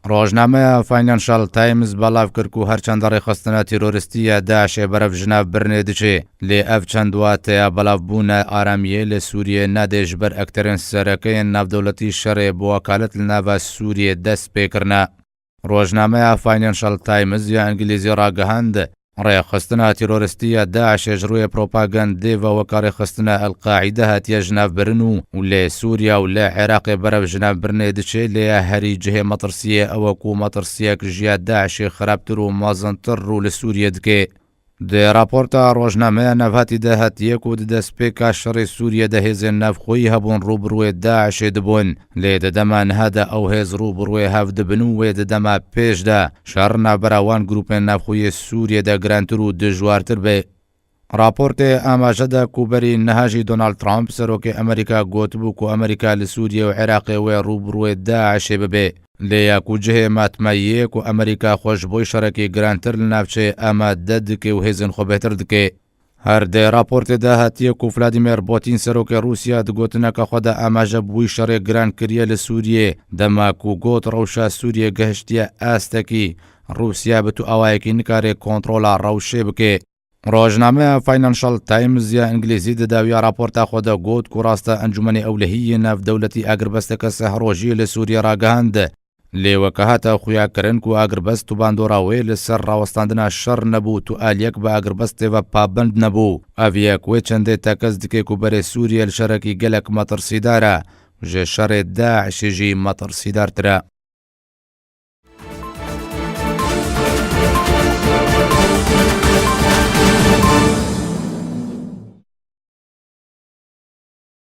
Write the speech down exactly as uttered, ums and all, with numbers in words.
Rojnameya Financial Times belav kir ku her çend rêxistina teroristî ya DAIŞê berev ji nav birinê diçe, lê ev çend wateya belavbûna aramiyê li Sûriyê nedê ji ber ekterên sereke yên navdewletî şerê bi wekalet li nava Sûriyê dest pê kirine. Rojnameya Financial Times ya Îngilîzî ragihand, rêxistina teroristî ya DAIŞê ji rûyê propagandê ve weke rêxistina El-Qaîde hatiye ji nav birin û, û lê Sûriya û lê Iraqê berev ji nav birinê diçe, lê ya herî cihê metirsiyê ew e ku metirsiyek ji ya DAIŞê xirabtir û mezintir rû li Sûriyê dike. Di raporta rojnameya navhatî de hatiye ku di destpêka şerê Sûriyê de hêzên navxweyî hebûn rû bi rûyê DAIŞê dibûn, lê di dema niha de ew hêz rû bi rûyê hev dibin û wê di dema pêş de şer navbera wan grûpên navxweyî Sûriyê de girantir û dijwartir be. Raportê amaje de ku berî niha jî Donald Trump, serokê Amerîka, gotibû ku Amerîka li Sûriyê û Iraqê wê rû bi rûyê DAIŞê bibe. Lê ya ku cihê matmeyê ku Amerîka xwe ji bo şerekî girantir li navçeyê amade dike û hêzên xwe bêhtir dike. Her di raportê de hatiye ku Vladimir Putin, serokê Rûsya, di gotineke xwe de amaje bi wî şerê giran kiriye li Sûriyê, dema ku got rewşa Sûriyê gehiştiye astekî Rûsya bi tu awayekî nikare kontrola rewşê bike. Rojnameya Financial Times ya Îngilîzî di dawiya raporta xwe de got ku rast e Encûmenê Ewlehî yê Navdewletî agirbesteke seh rojî li Sûriyê ragihand. Lê weke hate xuyakirin ku agirbest û bandora wê li ser rawestandina şer nebû, tu aliyek bi agirbestê ve pabend nebû. Ev yek wê çendê tekez dike ku berê Sûriyê li şerekî gelek metirsîdar e, ji şerê DAIŞê jî metirsîdartir e.